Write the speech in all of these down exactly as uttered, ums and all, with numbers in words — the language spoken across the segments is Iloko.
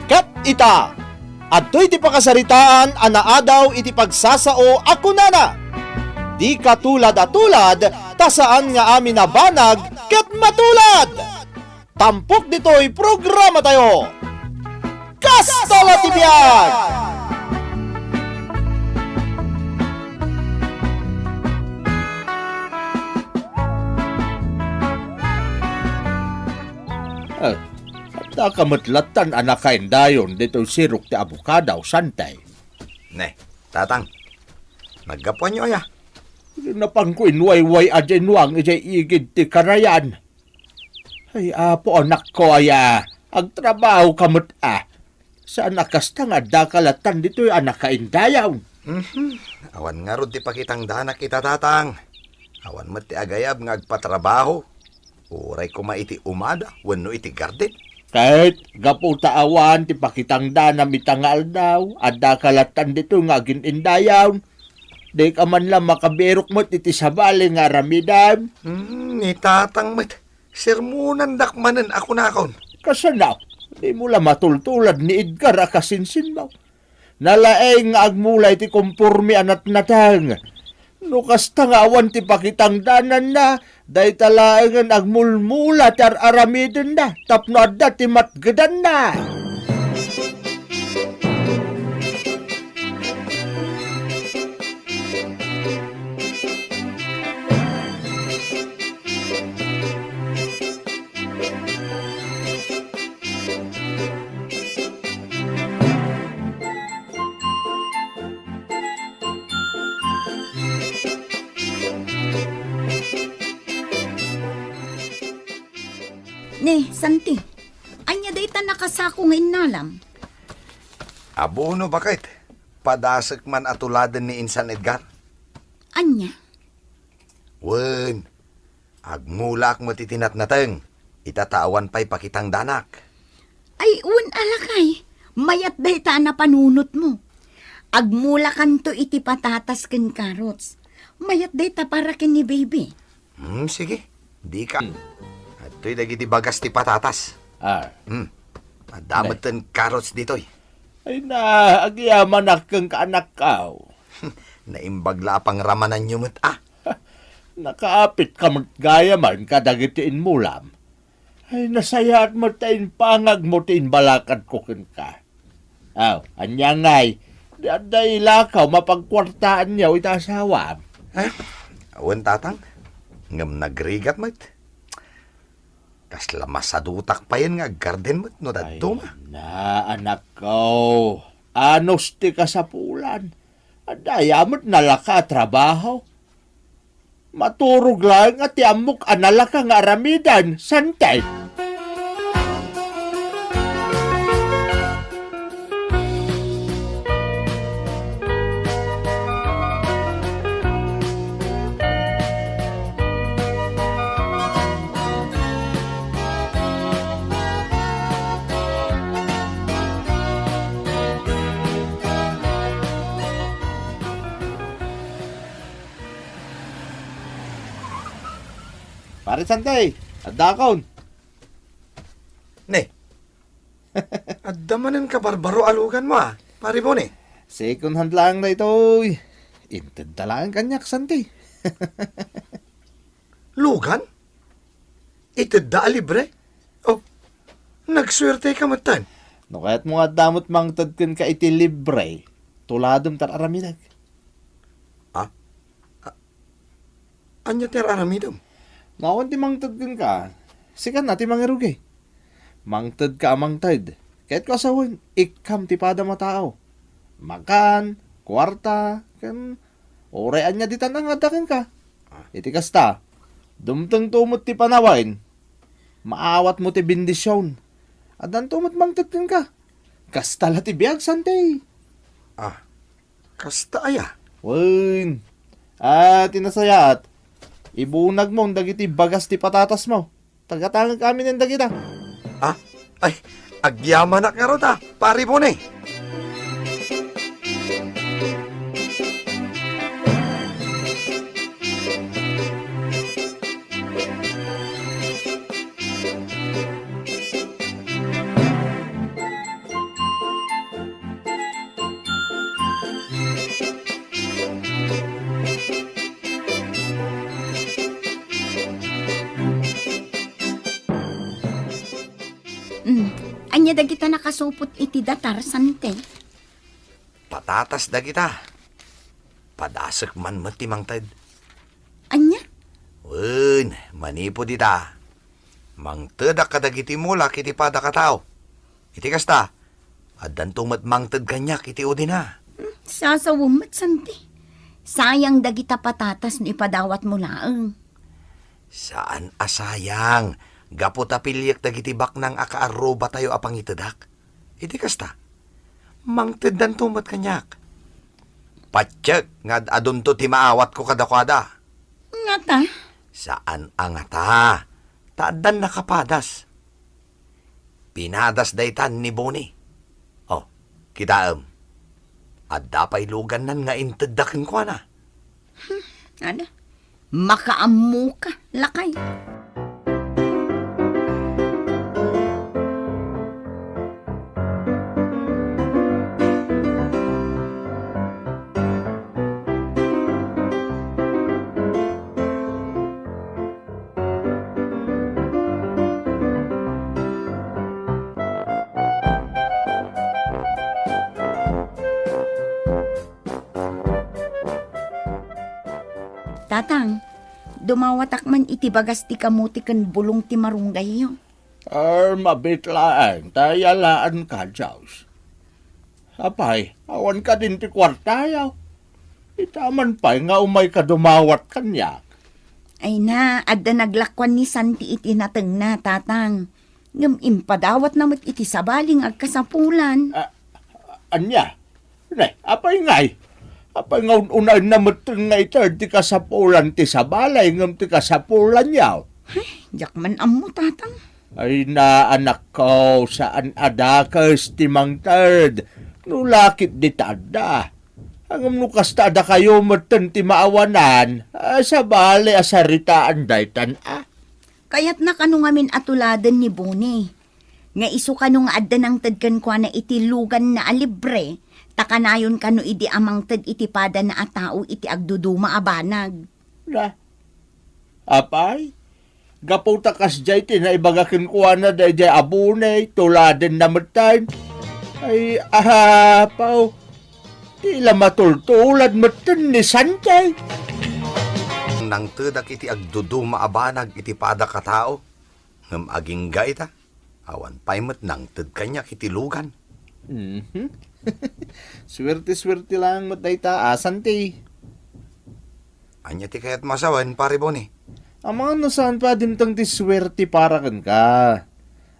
Ket ita, adtoy ti pakasaritaan a naadaw iti pagsasao a kunana, "Dika tulad a tulad, ta saan nga amin a banag ket matulad." Tampok ditoy programatayo. Kasta la ti biag! Eh, adda ka met lattan a nakaindayon ditoy sirok ti abokado, Sante. Ne, Tatang, naggapuanyo aya? Napanko inwayway a dinwang idiay igid ti karayan. Ay, Apo, anakko aya, agtrabaho ka met a. Saan a kasta nga adda ka lattan ditoy a nakaindayon? Mhm. Awan ngarud ti pakitangdanak ita, Tatang. Awan met ti agayab nga agpatrabaho. Uray koma iti umada wenno iti garden. Ket gapu ta awan ti pakitangdanam ita nga aldaw, adda ka lattan ditoy nga agin-indayon. Dika man la makabirok met iti sabali nga aramidem. Hmm, ni Tatang met. Sermonandak manen a kunakon. Kasano? Dimo la matultulad ni Edgar a kasinsinmo. Nalaing nga agmula iti komporme a natnateng. No kasta nga awan ti pakitangdananna, dayta laengen agmulmula ti ar-aramidenna tapno adda ti matgedanna. Ne, Santi, ania dayta nakasako nga innalam? Abono, baket. Padasek man a tuladen ni Insan Edgar. Ania? Wen, agmulaak met iti natnateng, ita ta awan pay pakitangdanak. Ay, wen a lakay, mayat dayta a napanunotmo. Agmulakanto iti patatas ken carrots. Mayat dayta para ken ni baby. Hmm, sige. Dika. Hmm. Adtoy dagiti bagas ti patatas. Ah. Hmm. Adda metten carrots ditoy. Ay na, agyamanak kenka, anakko. Naimbag la a pangramananyo met, ah. Nakaapit ka met gayam kadagiti inmulam. Ay, nasayaat met ta impangagmo ti imbalakadko kenka. Aw, ania ngay, di adda ilakaw mapagkuartaanyo iti asawam? Eh, awan, Tatang. Ngem nagrigat met. Kasla masadutak payen nga aggarden met no dadduma. Ay na, anakko. Anus ti kasapulan. Adda aya met nalaka a trabaho. Maturog laeng a ti ammok a nalaka nga aramiden, Santi. Pare Santi, addakon. Ne. Adda manen kabarbaro a luganmo, a, Pare Boni. Second hand laeng daytoy. Intedda laeng kaniak, Santi. Lugan? Itedda a libre? Oh, nagsuerteka metten. No kayatmo nga adda met mangted kenka iti libre, tuladem ta ar-aramidek. Ah? Ah, ania ti ar-aramidem? No awan ti mangted kenka, sika na ti mangirugi. Mangtedka a mangted. Kayatko a sawen, ikkam ti padam a tao. Makan, kuarta, ken uray ania ditan nga adda kenka. Ah. Iti kasta, dumtengto met ti panawen, maawatmo ti bendision. Addanto met mangted kenka. Kasta la ti biag, Santi. Ah, kasta aya? Wen. Ah, ti nasayaat, ibunagmo dagiti bagas ti patatasmo. Tagatangek aminen dagita. Ah? Ay, agyamanak ngarud a, Pare Boni. Ania dagita nakasupot iti datar, Santi? Patatas dagita. Padasek man met ti mangted. Ania? Wen, manipud ita, mangtedak kadagiti mulak iti paddak a tao. Iti kasta, addanto met mangted kaniak iti udina. Hmm, sasawem met, Santi. Sayang dagita patatas no ipadawatmo laeng. Saan a sayang, gapu ta piliek dagiti baknang a kaarrubatayo a pangitedak. Iti kasta, mangteddanto met kaniak. Patiek nga ad-adunto ti maawatko kadakuada. Ngata? Saan a ngata, ta addan nakapadas. Pinadas daytan ni Boni. Oh, kitaem. Adda pay lugannan nga intedda kenkuana. Hmm, ada. Makaammoka, lakay. Tatang, dumawatak man iti bagas ti kamote ken bulong ti marunggayyo. Ar, mabiit laeng, ta yalaanka, Jaus. Apay, awan kadin ti kuartayo? Ita man pay nga umayka dumawat kaniak. Ay na, adda naglakuan ni Santi iti natengna, Tatang. Ngem impadawatna met iti sabali nga agkasapulan. A-, ania? Ne, apay ngay? Apay nga un-unaenna metten nga iter ti kasapulan ti sabali ngem ti kasapulanyo? Ay, diak man ammo, Tatang. Ay na, anakko, saan a dakes ti mangted no lakit dita adda. Ngem no kasta a dakayo metten ti maawanan, a, sabali a saritaan daytan a. Kayatna kano ngamin a tuladen ni Boni, nga isu kano nga adda nangted kenkuana iti luganna a libre, ta kanayon kano idi a mangted iti padana a tao iti agduduma a banag. Na, apay, gapu ta kasdiay ti naibaga kenkuana daydiay a Boni, tuladenna metten. Ay, ahapaw, ti la matultulad metten ni Santi. Nangtedak iti agduduma a banag iti padak a tao, ngem agingga ita, awan pay met nangted kaniak iti lugan. Mhm. Suerte-suerte laeng met dayta, a, Santi. Ania ti kayatmo a sawen, Pare Boni? Amangan no saan pay a dimteng ti suerte para kenka.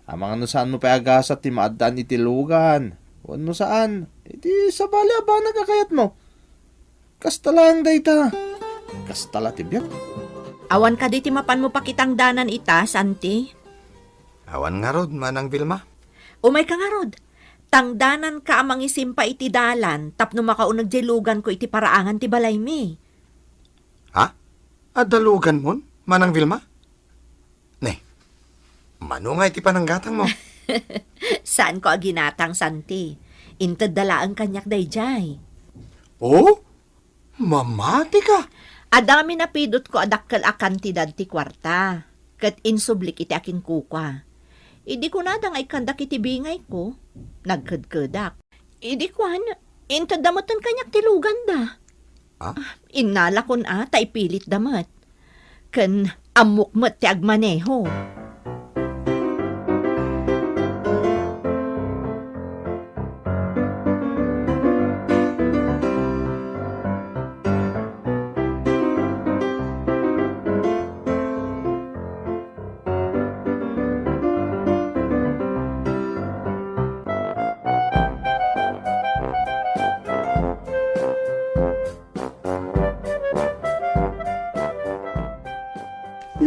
Amangan no saanmo pay a gasat ti maaddaan iti lugan. Wenno saan, iti sabali a banag a kayatmo. Kasta laeng dayta. Kasta la ti biag. Awan kadi ti mapanmo pakitangdanan ita, Santi? Awan ngarud, Manang Vilma. Umayka ngarud. Tangdananka a mangisimpa iti dalan tapno makauneg diay luganko iti paraangan ti balaymi. Ha? Adda luganmon, Manang Vilma? Ne, mano nga iti pananggatangmo? Saanko a ginatang, Santi. Intedda laeng kaniak daydiay. Oh? Mamatika? Adda ngamin napidutko a dakkel a kantidad ti kuarta, ket insublik iti akinkukua. Idi kunada nga ikkandak iti bingayko, nagkedkedak. Idi kuan, intedda metten kaniak ti luganda. Ah? Innalakon a ta ipilitda met. Ken ammok met ti agmaneho.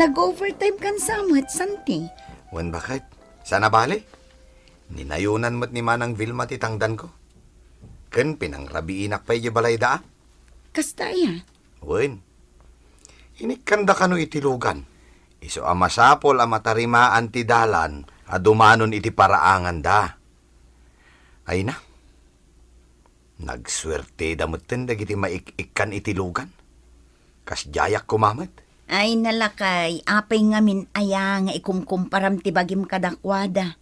Nag-overtime kan sa met, Santi. Wen, baket, saan a bale? Ninayonan met ni Manang Vilma ti tangdanko. Ken pinangrabiinak pay diay balayda, a. Kasta aya? Wen. Inikkanda kano iti lugan. Isu a masapul a matarimaan ti dalan a dumanon iti paraanganda. Ay na. Nagsuerteda metten dagiti maik-ikkan iti lugan. Kasdiayak koma met. Ay, nalakay, apay ngamin aya nga ikumkumparam ti bagim kadakuada?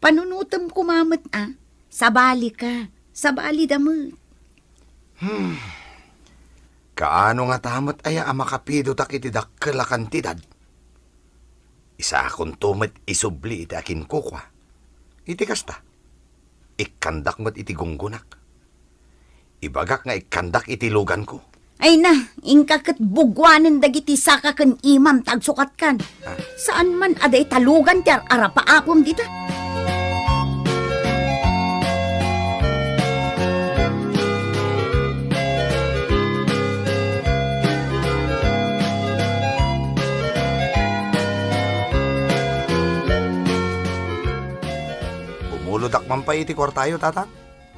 Panunotem koma met a. Sabalika. Sabalida met. Hmm. Kaano ngata met aya a makapidotak iti dakkel a kantidad? Isakonto met isubli iti akinkukua. Iti kasta, ikkandak met iti gunggonak. Ibagak nga ikkandak iti luganko. Ay na, inka ket buguanen dagiti saka ken imam ta agsukatkan. Ah. Saan man a dayta lugan ti ar-arapaapom dita? Bumulodak man pay iti kuartayo, Tatang?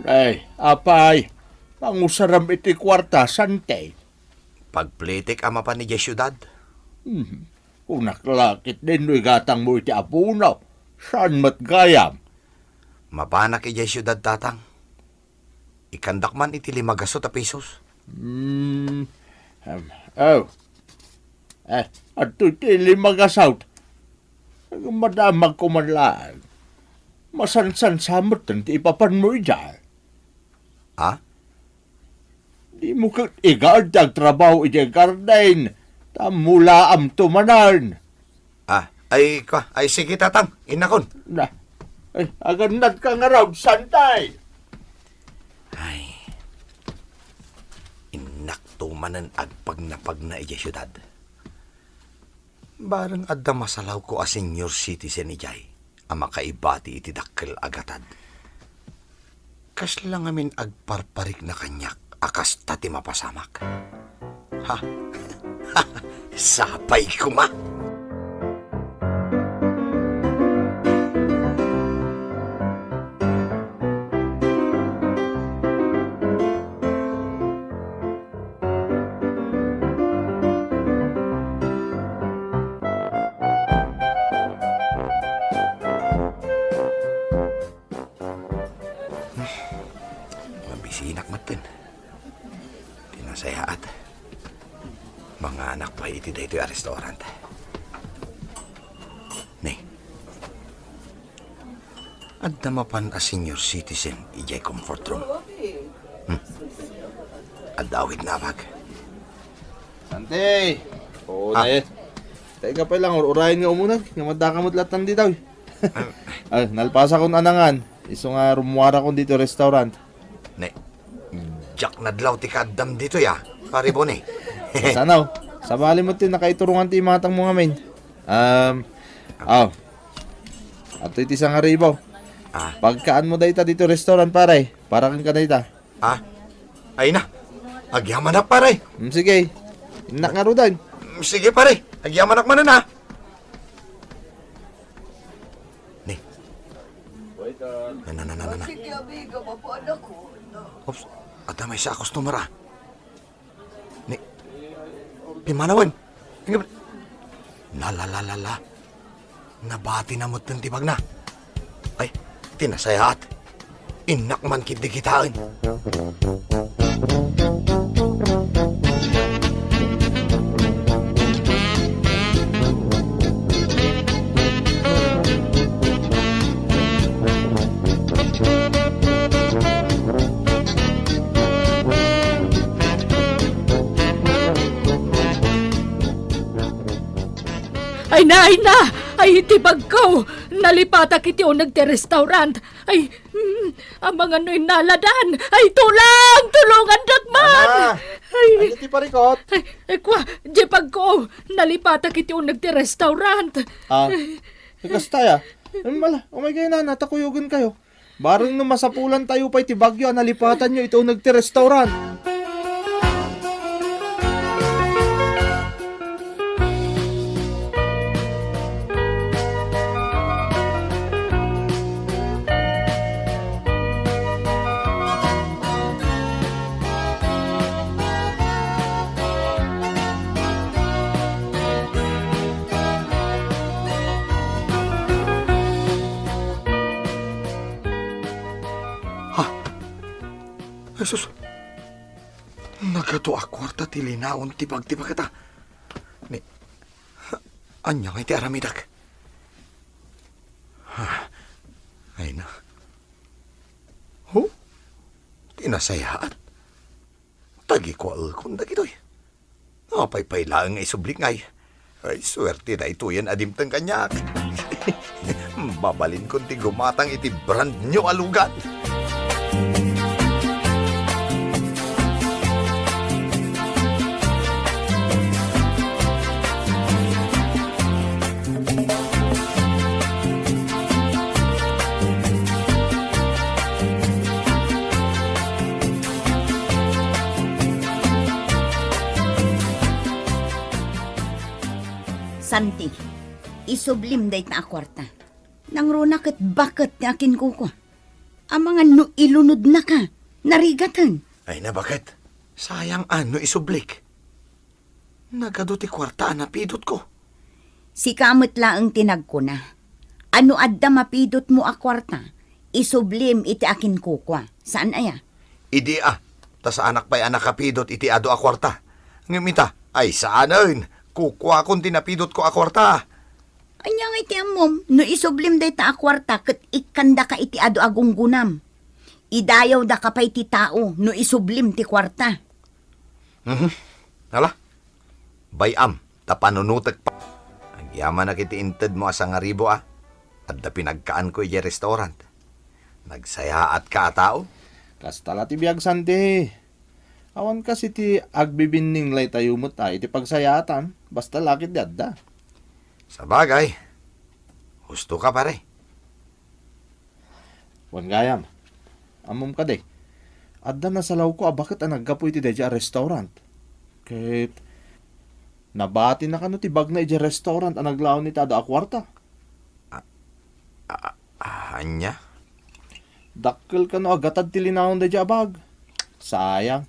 Ay, apay, pangusaram iti kuarta, Sante. Pagplitik a mapan idiay siudad. Hmm. Kunak la ketdin no igatangmo iti abono. Saan met gayam? Mapanak idiay siudad, Tatang. Ikkandak man iti lima gasut a pesos. Hmm. Em, oh. Eh, adtoy ti lima gasut. Madamagko man laeng. Masansan sa met ti ipapanmo idiay. Ha? Dimo ket igaed ti agtrabaho idiay garden, ta mulaamto manen. Ah, ay, kwa, ay, sige, Tatang, innakon. Na, ay, agannadka ngarud, Sante. Ay, innakto manen agpagnapagna idiay siudad. Bareng adda masalawko a senior citizen idiay a makaibati iti dakkel a gatad. Kasla ngamin agparparikna kaniak a kasta ti mapasamak? Ha? Sapay koma! Mabisinak metten. Ti nasayaat, manganak pay iti daytoy a restaurant. Ne, adda mapan a senior citizen idiay comfort room. Hmm. Adda awit nabag. Sante! Oo, ah. Ne. Tayo ka pala, ur-urayan nga umunag. Nga madaka mo't latan ditaw. Ah. Ah, nalpasakon anangan. Isu nga rumuarakon dito restaurant. Ne, diak nadlaw ti kaaddam ditoy, ah, Pare Boni. Sanaw, sabali mo ti nakaiturungan ti imatang mo ngamin. Um, aw. Ato iti sangaribaw. Ah. Pagkaan mo dayta dito restaurant, pare. Para ken ka dayta. Ah, ay na. Agyamanak, pare. Mm, sige. Innak nga rudan. Mm, sige, pare. Agyamanak manen, ah. Ni. Na, na, na, na, na, na. Oops, adda maysa a customer, ah. Ni, pimanawen. Na, la, la, la, la. Nabati na met ti bagna. Ay, ti nasayaat. Innak man ketdi kitaen. Ay na, ay na! Ay, ti bagko! Nalipatak iti uneg ti restaurant. Ay, mm, amangan no innaladan. Ay, tulang! Tulungandak man! Ana! Ay. Ania ti parikot? Ay, ay, kwa, di bagko! Nalipatak iti uneg ti restaurant. Ah, ay. Kasta ya. Ay, mala, umay kayo, nana, ta kuyogen kayo. Bareng no masapulan tayo pay ti bagyo a nalipatanyo iti uneg ti restaurant. Ha? Jesus, nagadu a kuarta ti linaon ti bagti bagata. Ni, ania ngay ti aramidek? Ha? Ay na. Ho? Ti nasayaat? Tagikuaekon dagitoy. Apay pay laeng nga isublik ngay? Ay, suerte daytoyen a dimteng kaniak. Babalinkon ti gumatang iti brand new a lugan. Santi, isublim dayta a kuarta. Nangruna ket baket ti akinkukua. Amangan no ilunodnaka, narigaten. Ay na, baket. Sayang a no isublik. Nagadu ti kuarta a napidotko. Sika met laeng ti nagkuna a no adda mapidotmo a kuarta, isublim iti akinkukua. Saan aya? Idi a, ta saanak pay a nakapidot iti adu a kuarta. Ngem ita, ay saanen, kukuakon ti napidotko a kuarta. Ania ngay ti ammom no isublim dayta a kuarta ket ikkandaka iti adu a gunggonam? Idayawdaka pay ti tao no isublim ti kuarta. Mhm. Ala, bay-am ta panunotek pa. Agyamanak iti intedmo a sangaribu a. Adda pinagkaanko idiay restaurant. Nagsayaatka a tao? Kasta la ti biag, Santi. Awan kas iti agbibinning laytayo met a iti pagsayaatan, basta la ket di adda. Sabagay, husto ka, pare. Wen gayam, ammom kadi, adda nasalawko a baket a naggapu iti daydiay a restaurant. Ket nabatina kano ti bagna idiay restaurant a naglaon iti adu a kuarta. A, a, ania? Dakkel kano a gatad ti linaon daydiay a bag. Sayang.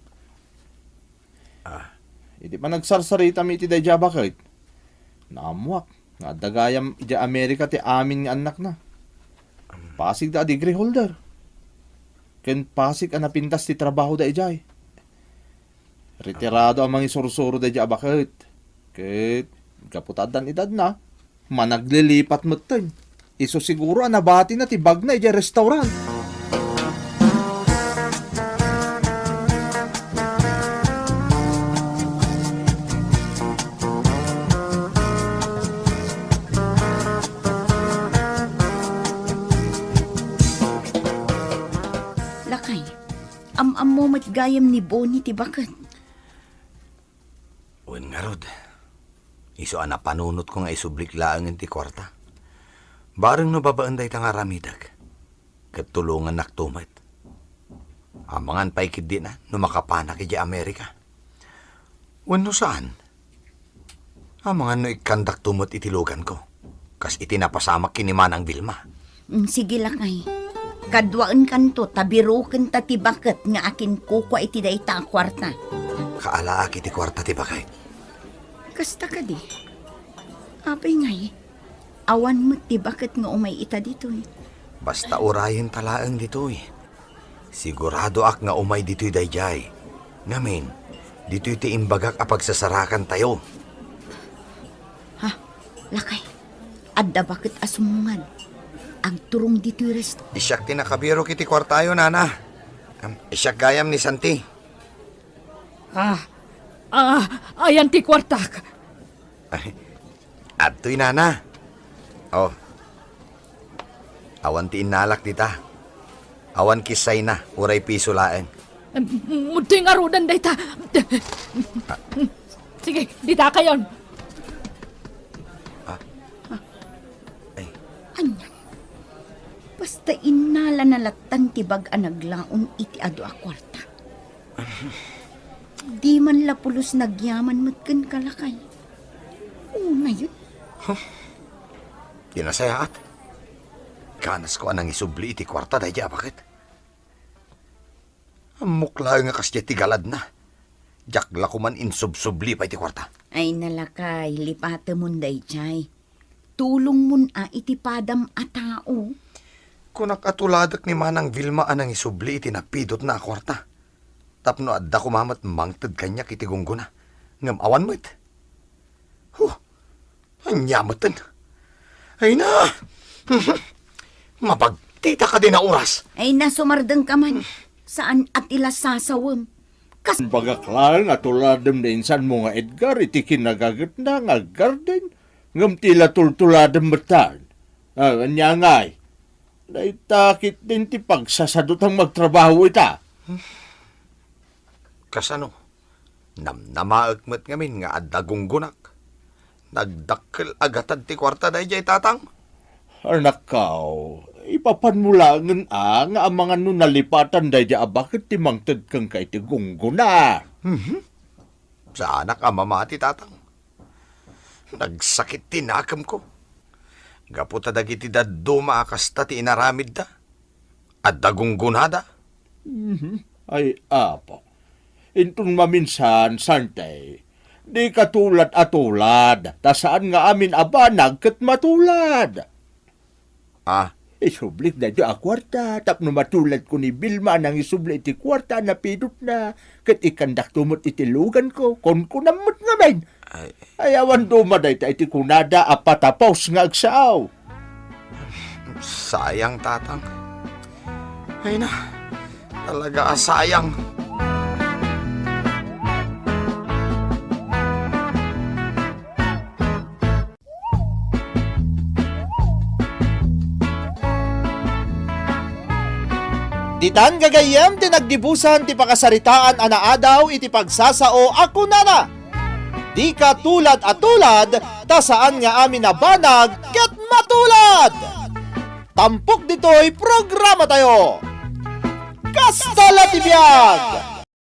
Ah. Idi panagsarsaritami iti daydiay a baket, naammoak nga adda gayam idiay Amerika ti amin nga annakna. Pasigda a degree holder. Ken pasig a napintas ti trabahoda idiay. Retirado a mangisursuro daydiay a baket. Ket gapu ta addan edadna, managlilipat metten. Isu siguro a nabatina ti bagna idiay restaurant. Lakay, am-ammo met gayam ni Bonnie ti baket. Wen ngarud, isu a napanunotko nga isublik laengen ti kuarta. Bareng no babaen dayta nga aramidek, ket tulongannakto met. Amangan pay ketdin a no makapanak idiay Amerika. Wenno saan? Amangan no ikkandakto met iti luganko, kas iti napasamak ken ni Manang Vilma. Mm, sige, lakay. Kaduaenkanto ta birokenta ti baket nga akinkukua iti dayta a kuarta. Kaalaak iti kuarta ti baket. Kasta kadi? Apay ngay, awan met ti baket nga umay ita ditoy. Basta urayenta laeng ditoy. Siguradoak nga umay ditoy daydiay. Ngamin, ditoy ti imbagak a pagsasarakantayo. Ha? Lakay, adda baket a sumungad. Agturong ditoy resto. Siak ti nakabirok iti kuartayo, nana. Em, siak gayam ni Santi. Ah, ah, ayan ti kuartak. Ay, adtoy, nana. Oh. Awan ti innalak dita. Awan kissayna, uray piso laeng. Em, mudtoy ngaruden dayta. Sige, dita kayon. Ah. Ay. Ania? Basta innalana lattan ti bag a naglaon iti adu a kuarta. Di man la pulos nagyaman met kenka, lakay. Unayen. Huh? Di nasayaat. Kanasko a nangisubli iti kuarta daydiay a baket. Ammok laeng a kasdiay ti galadna. Diak la koman insubsubli pay ti kuarta. Ay na, lakay, lipatemon daydiay. Tulongmon a iti padam a tao. Kunak a tuladek ni Manang Vilma a nangisubli iti napidotna a kuarta. Tapno adda koma met mangted kaniak iti gunggona. Ngem awan met. Huh! Ania metten? Ay na! Mapag-, Dita kadi nga oras. Ay, nasumardeng ka man. Saan a ti la sasawem? Kas- Bagak laeng a tuladem ni insanmo nga Edgar iti kinagagetna nga garden, ngem ti la tultuladem metten. Ah, ania ngay? Dayta ketdin ti pagsasadutang magtrabaho ita. Kasano? Namnamaek met ngamin nga adda gunggonak. Nagdakkel a gatad ti kuarta daydiay, tatang. Anakkaw, ipapanmo laengen a nga amangan no nalipatan daydiay a baket ti mangted kenka iti gunggona. Mhm. Saanak a mamati, tatang. Nagsakit ti nakemko. Gapu ta dagiti dadduma a kasta ti inaramidda. Adda gunggonada. Mhm. Ay, apo. Inton maminsan, Sante, dika tulad a tulad, ta saan nga amin a banag ket matulad. Ah. Isublik daytoy a kuarta, tapno matuladko ni Vilma a nangisubli iti kuarta a napidotna, ket ikkandakto met iti luganko, kunkunam met ngamin. Ay. Ay, awan duma dayta iti kunada a patapos nga agsao. Sayang, tatang. Ay na, talaga a sayang. Ditan gagayyem ti naggibusan ti pakasaritaan a naadaw iti pagsasao a kunana, "Dika tulad a tulad, ta saan nga amin a banag ket matulad." Tampok ditoy programatayo. Kasta la ti biag!